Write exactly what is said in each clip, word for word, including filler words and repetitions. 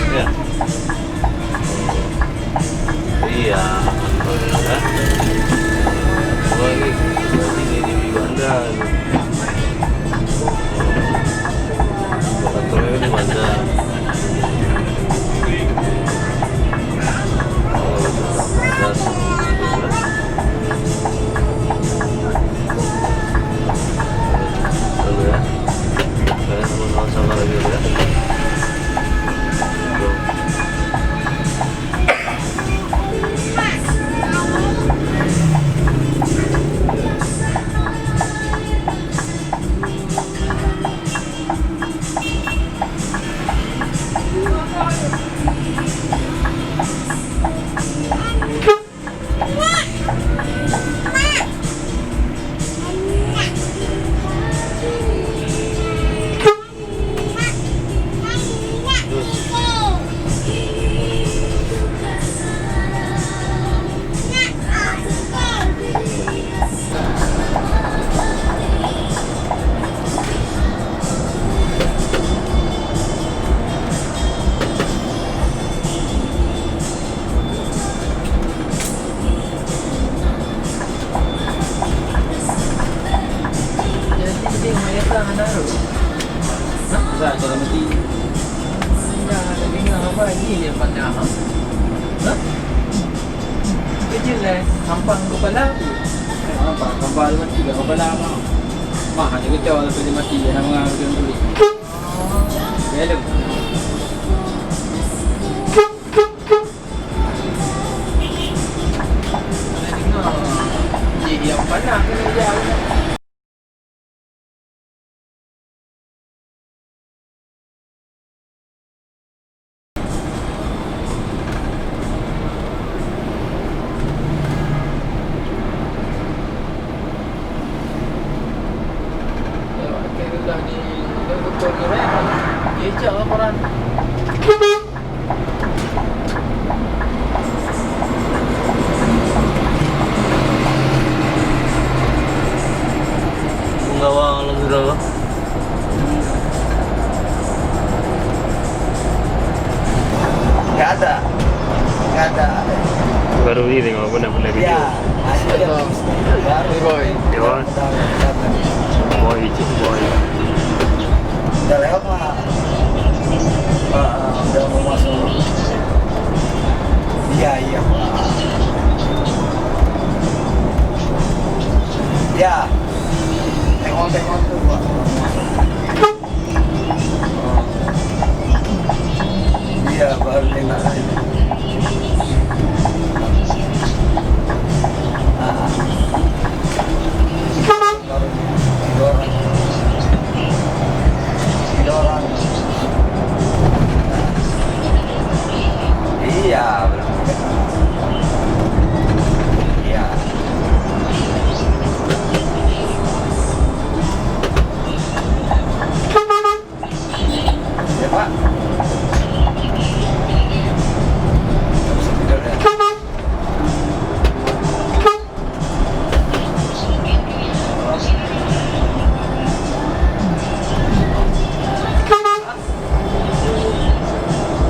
Ya. Iya, ya. Wah, ini, ini di Banda. Kantornya di Banda. Oh, dulu ya. Saya sama-sama lagi ya. Tuh. Jadi, dia mayat lah anak tu. Hah? Dah, kalau mati. Dah, dah dengar apa lagi dia pandang, ha? Hah? Kecil, eh. Sampang kepala tu. Sampang, sampang dia mati kat kepala, bang. Mah, dia kacau lepas dia mati, dia nak mengang dia tulis. Hello. Penggawa Along Zero. Nggak ada. Nggak ada. Baru ini tengok, pernah, pernah video. Ya, ada. Baru. Boy. Dia, Boy. Boy, Cik Boy. Udah lewat, Pak. Ah, udah mau masuk. Iya, iya, Pak. Ya. Tengok, tengok tu, Pak. Iya, baru tengok. Ah. Tiga orang. Tiga orang. Iya, belum. Iya. Ya, Pak.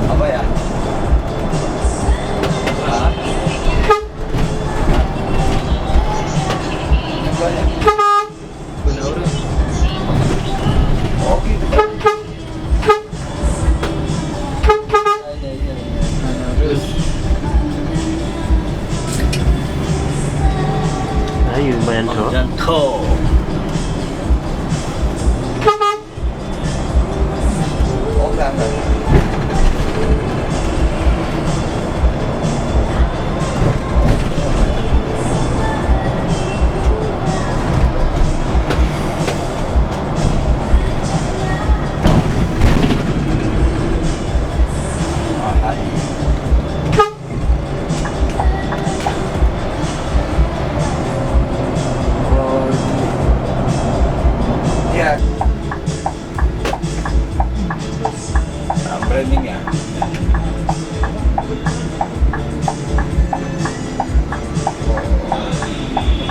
Apa ya? Ah. Apa ya? Ayo, main tu. Jantung.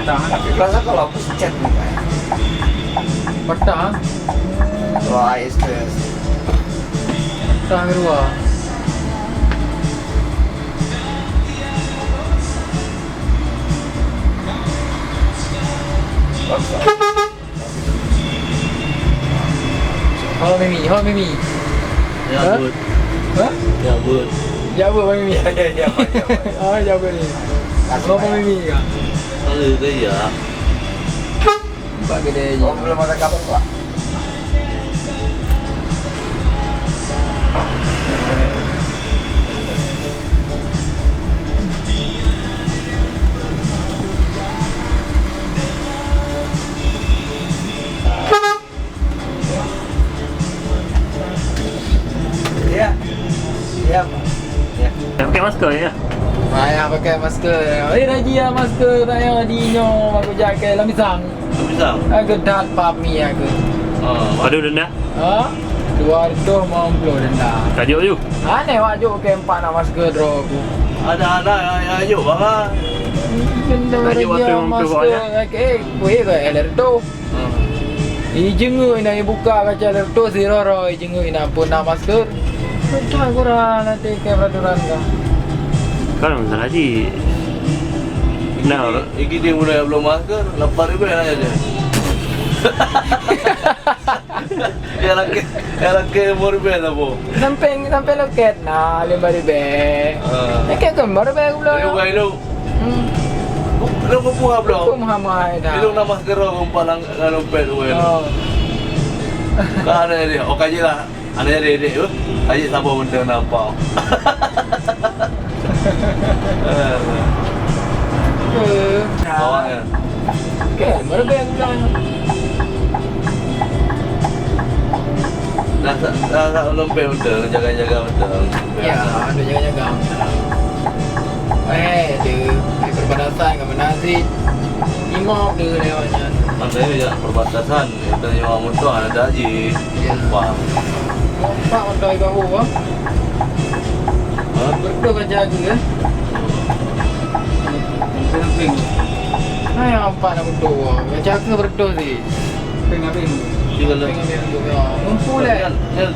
Tapi rasa kalau aku chat nih, Pak. Petang. Kalau A S P S. Petang kedua. Paksa. Ho Mimi, ho Mimi. Ya, Hah? Bud. Hah? Ya, Bud. Ya, Bud, ho Mimi. Ya, ya, ya, Pak, ya, Pak. Oh, ya, Bud ni. Ho Mimi ka? Kalau dia ya. Nampak ke dia? Oh, belum ada kabar, Pak. Ya. Ya, Pak. Ya. Dah pakai masker, ya? Payah pakai masker. Eh, dah jia masker, dah ya, di nyoe, aku jakai lam pisang. Lam pisang? Aku dat pami aku. Oh, padahal denda? Ha? Dua ratus lima puluh denda. Kajuk ju? Aneh, wak juk ke empat nak masker draw aku. Ada, ada, ya, ya, juk, bang, ah. Denda kajuk waktu jia lima puluh masker, ya? Eh, kuih ke, eh, dah tu. Hmm. Ijeungui na ibuka kaca lertos, iroro ijeungui na pun na masker. Entah kurang nanti ke peraturan ka. Kan masalah di. Nah, iki dia mulai belum masker, lapar juga ya aja. Ya laki, ya laki umur berapa? Sampai, sampai loket. Nah, lima ribèe. Ah. Nyan kèe keumbor ribèe geuh bloe. Ribèe geuh. Hmm. Lu kupu ha bloe. Kupu Muhammad dah. Ilong nama segera umpat lang, lang dompet tu kan. Oh. Ka ada dia. Oh, kaji lah. Ada dia, dia tu. Kaji sabar benda nampak. Eh. Eh. Awak ya. Kan, baru bayar pulang. Dah, dah, dah, dah, lompat betul, jaga-jaga betul. Ya, ada jaga-jaga betul. Eh, dia, di perbatasan ke mana sih? Imam dia lewatnya. Ada ya, perbatasan. Kita nyawa motor ada je. Ya. Nampak. Nampak motor di bawah, ah. Ha? Betul kan jaga, eh? Ping-ping. Nah, yang empat nak betul. Macam ke betul sih? Ping-ping. Tinggal. Ping-ping tu, ya. Mampu lah. Kan, kan.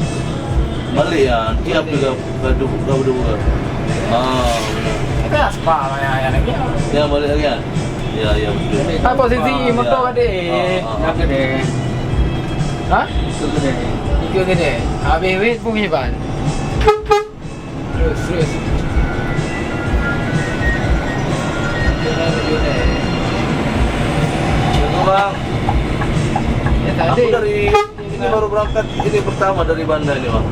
Balik ya. Dia apa ke, ke, ke, ke, ke, ke. Ah, benar. Kita aspal lah ya, ya, lagi. Ya, balik lagi kan? Ya, ya, betul. Ah, posisi motor tadi. Ah, ah, ah. Nak ke deh. Ha? Ikut ke deh. Ikut ke deh. Habis wit pun menyimpan. Terus, terus. Assalamualaikum, Bang. Ya, tadi. Aku dari, ini baru berangkat, ini pertama dari Banda ini, Bang.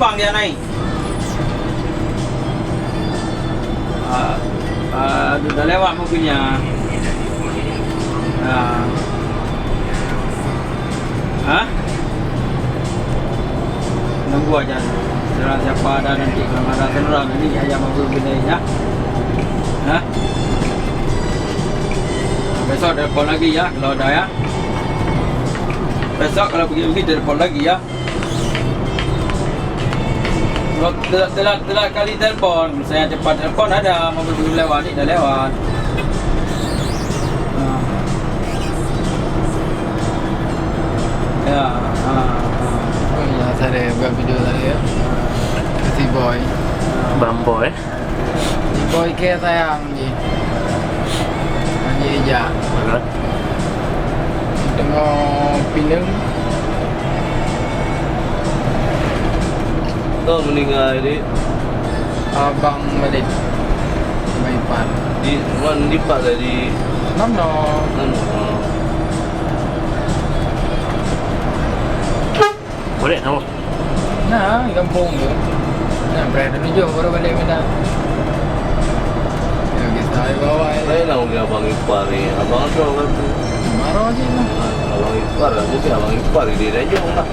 Pang dia naik. Ah, ah, dah lewat mobilnya. Ah. Hah? Nunggu aja. Saudara siapa ada nanti, kalau ada saudara nanti, ayah mau beli ya. Hah? Besok telepon lagi ya, kalau ada ya. Besok kalau pergi-pergi, telepon lagi ya. Kalau telat, telat, telat kali telepon, misalnya cepat telepon ada, mobil belum lewat, ni dah lewat. Ha. Ya, ha, ha. Oh iya, tadi buat video tadi ya. Si Boy. Bang Boy. Si Boy ke sayang. Ji. Ji ijak. Alright. Teungoh pineung. Toh meuninggai, Dik? Abang Madin. Abang Ipan. Di, wan, di pat tadi? Nono. Nono. Boleh, nama? Nah, di kampung tu. Nah, pernah tunjuk baru balik Medan. Ya, kita bawa, eh. Lain lah, mungkin abang ipar ni. Abang tu, abang tu. Marah je lah. Abang ipar lah, mungkin abang ipar dia dah jauh lah.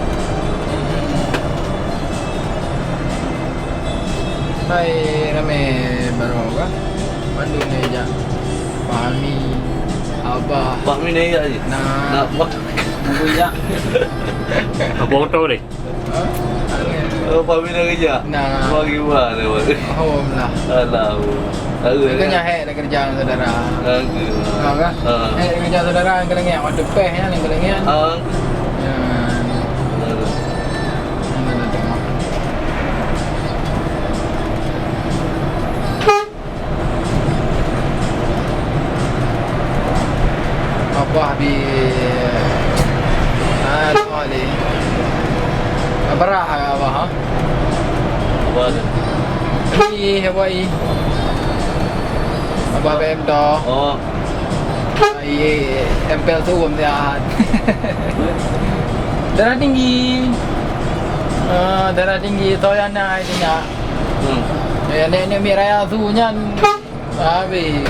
Hai, ramai baru apa? Bandung ni je. Fahmi, Abah. Fahmi ni je. Nah. Nak buat. Nunggu je. Apa motor ni? Ha? Oh, Fahmi dah kerja? Nah. Bagi buah dia, Bang. Home lah. Alah. Tahu kan dah. Hek dah kerja dengan saudara. Tahu. Ha, kan? Ha. Hek dah kerja saudara, yang kelengian. Waktu peh, ya, yang kelengian. Ha. Ya. Tahu. Yang mana tengok. Abah di, ah, tu Ali. Abah, Abah, ha? Abah. Ih, Abah, ih. Abah B M tu. Oh. Ai, tempel tu pun sihat. Darah tinggi. Ah, darah tinggi, tu yang nak, itu nak. Hmm. Ya, nek, nek Mik Raya su nyan, habis.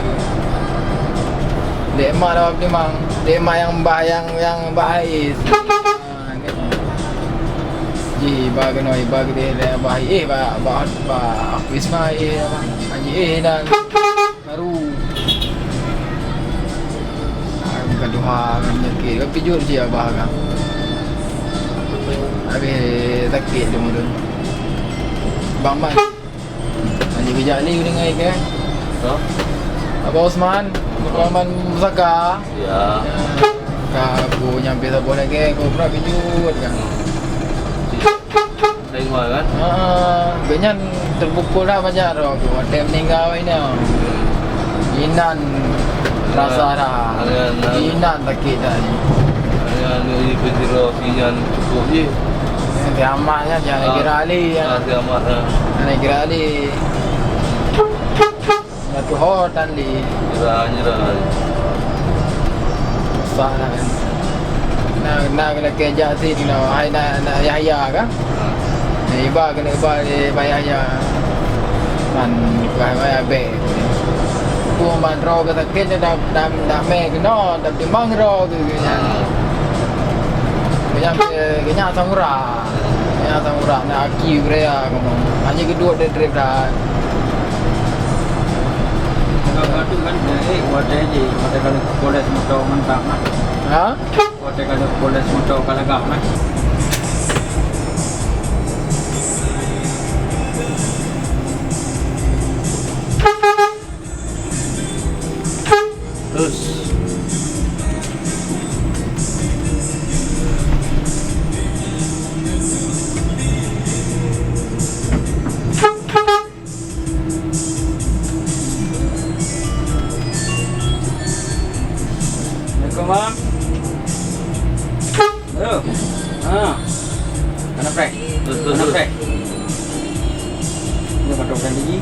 Dek mak dah bak Pidimang. Dek mak yang bah, yang, yang bah Ais. Ah, ni. Ji, ba keunoe, ba keudeh, dek bah, eh, ba, ba, ba, Wisma, eh, Haji, eh, dan baru. Ah, bukan tuha, kan, penyakit. Kan pijot je abah, kan. Habis sakit tu, tu. Bang Man. Hanya bijak ni dengan ikan. Hah? Abah Osman, Abah Osman Pusaka. Ya. Ka aku nyampe saboh lagi, aku pernah bijut kan. Tengok kan? Ha, benyan terpukul dah banyak tu. Aku watèe meninggal ini. Inan rasa dah. Ada, ada. Inan sakit dah ni. Ada, ada, ada, ada. Inyan cukup je. Kiamat nyan, jangan kira Ali, ya. Ah, kiamat, ah. Jangan kira Ali. Batu ho tan li. Kira, kira. Susah lah kan. Nah, nah, kena kerja sini, nah. Hai, nak, nak Yahya kah? Ah. Nah, iba kena iba di Yahya. Man, bukan Yahya bek. Pun man roh ke sakit, dah, dah, dah meh kena, dah timang roh ke, ke nyan. Ke nyan, ke, ke nyan asam urat. Ke nyan asam urat, nak aki berea kamu. Hanya kedua dia trip dah. Kalau tu kan, eh, buat aja, buat kalau polis motor mantap, mah. Ha? Watèe ka lheueh poles moto ka lagak, nah. Terus. Assalamualaikum, Bang. Halo. Ha. Mana preh? Mana preh? Ini patokkan gigi.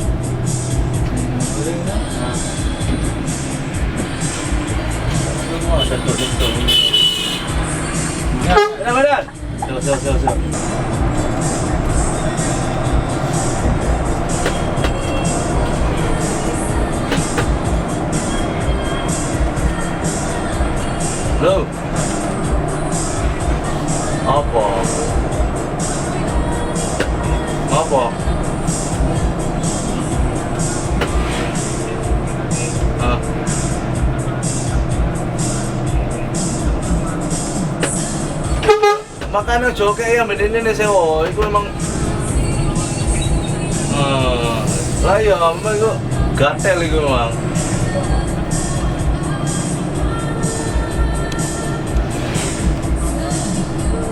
Ha. Ya, Ramadan. Sio, sio, sio, sio. Oh. Apa? Apa? Ah. Makanya joget ya, mending ini sewa. Itu memang, ah, lah ya, memang itu gatel itu memang.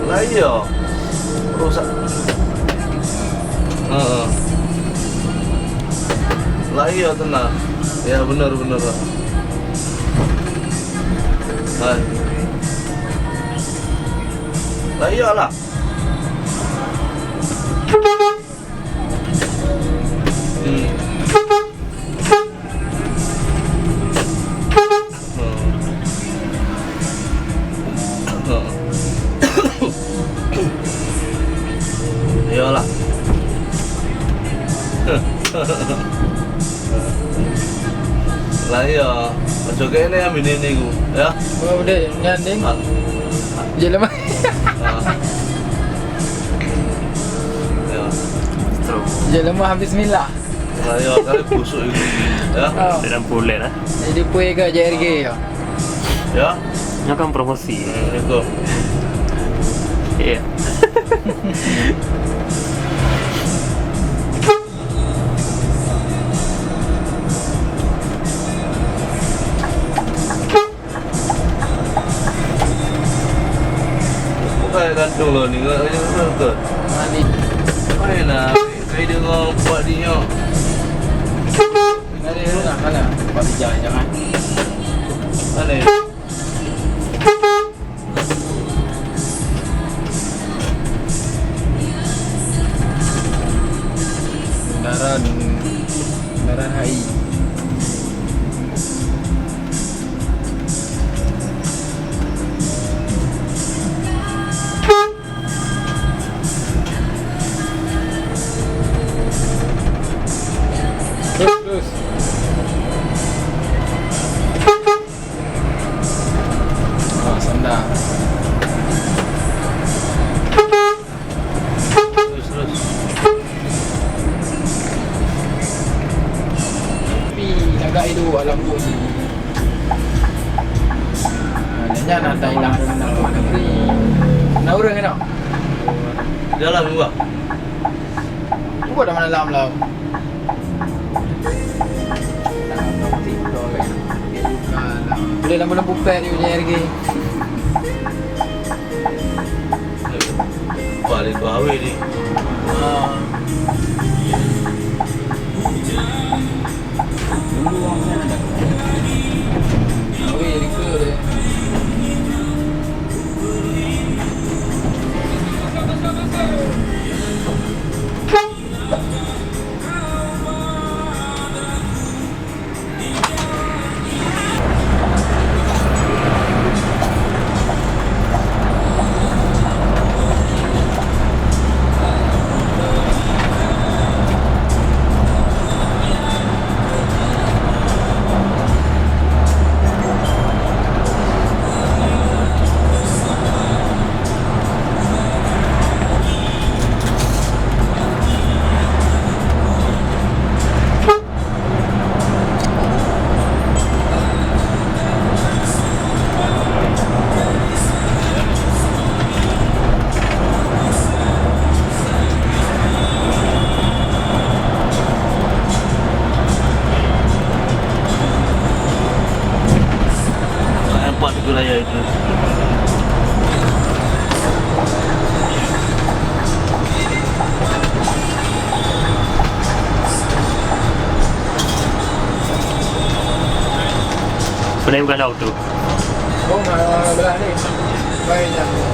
Lah iya. Rusak. Heeh. Lah iya tenan. Ya, bener, bener. Hai. Lah iyalah. Hmm. Iyalah. Lah iya, macam ke ni ambil ni ni ku, ya. Oh, udah, nyan ding. Ah. Dia lemah. Ah. Ya. Dia lemah, bismillah. Raya kali busuk itu. Ya. Oh. Dalam pulet, ah. Jadi, pui ke J R G, ya? Ya. Ini kan promosi. Assalamualaikum. Iya. Bukan gantung lah ni, nak tanya betul ke? Mandi. Mana nak? Saya dengar buat dia. Mana dia nak? Mana? Buat dia jangan. Mana? Kendaraan, kendaraan hai. Terus, terus. Ah, sandar. Terus, terus. Tapi lagak itu alam bunyi. Ah, nyan ada ilang kenal luar negeri. Nah, urang kenal? Dalam juga. Cuba dah mana lam lam. Boleh lampu-lampu pet ni punya harga. Balik tu awet ni. Ah. Awet ni ke dia? Nampak tu raya itu. Sebenarnya bukan laut tu. Oh, ma-, belah ni. Baik, ya.